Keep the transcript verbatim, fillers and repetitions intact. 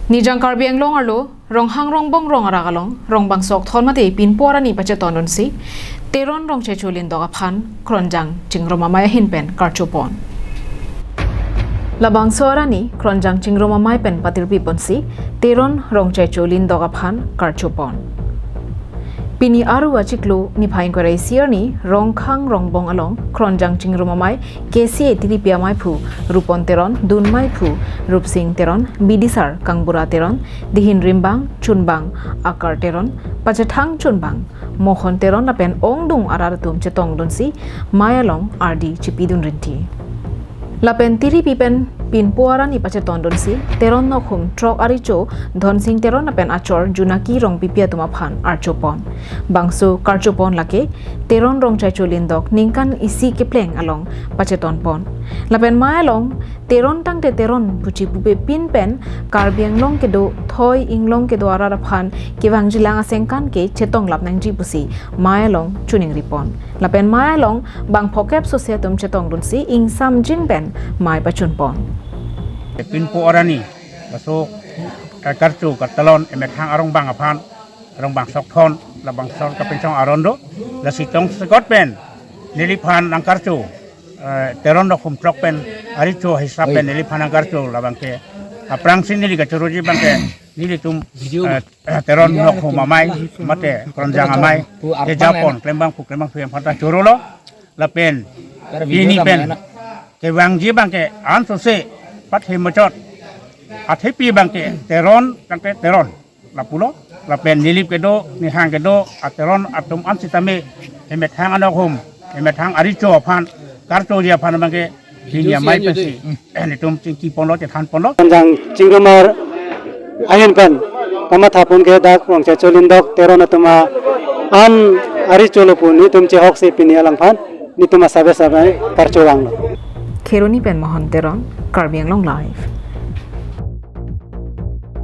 Nijang Karbi Anglong arlo Ronghang Rongbong rong arak along Rongbang Sok Thon mate pinpo arani pachetondunsi Teron Rongchaicho Lindok aphan Kronjang Chingrum Amei ahin pen karchopon. Labangso arani Kronjang Chingrum Amei pen patirpiponsi Teron Rongchaicho Lindok aphan karchopon. Pini Aru achiklo niphai ingkoi ra isi arni Ronghang Rongbong along Kronjang Chingrum Amei K C A tiripi ameiphu Rupon Teron, dun meiphu Rupsing Teron, bidisar Kangbura Teron, dihin rimbang chunbang Akar Teron, pachethang chunbang Mohon Teron lapen ongdung arat atum chetongdunsi mei along ardi chipidun rinti. Lapen tiripi pen pinpo arani pachetondunsi Teron Nokhum throk arecho Dhonsing Teron lapen achor Junaki Rongpipi atum aphan archopon. Bangso karchopon lake Teron Rongchaicho Lindok ningkan isi kepleng along pachetonpon. Lapen mei along Teron tangte Teron puchi pupe pin pen Karbi Anglong kedo thoi inglong kedo arat aphan kevangjilang asengkan ke chetonglap nangji pusi mei along chiningripon. Lapen mei along bang phokep sose atum chetongdunsi ingsamjin pen mei pachunpon. Pinpo arani laso, eh, karcho katalon emethang arongbang aphan, arongbang Sok Thon, labangso kapinchong aron do, lasi tongsekot pen neliphan nangkarcho, eh, Teron Nokhum throk pen arecho hisap pen neliphan nangkarcho labangke aphrangsi neli kachoroji abangke nelitum, eh, Teron Nokhum Amei mate Kronjang Amei kejapon klembangphu klembangphi aphan ta chorolo lapen pini pen kevangji abangke ansose pathe mochot athepi abangke Teron tangte Teron lapulo lapen Nilip kedo Nihang kedo ateron atum ansitame emethang anokhum emethang arecho aphan karchoji aphan abangke hini amei pensi, eh, netum chingkiponlo chethanponlo. Kronjang Chingrum ahin pen kamathapon ke dak Rongchaicho Lindok Teron atum an arecho lo pu netum chehoksi pini alangphan netum asabe sabe karchovanglo. Kheroni pen Mohon Teron, Karbi Anglong Live.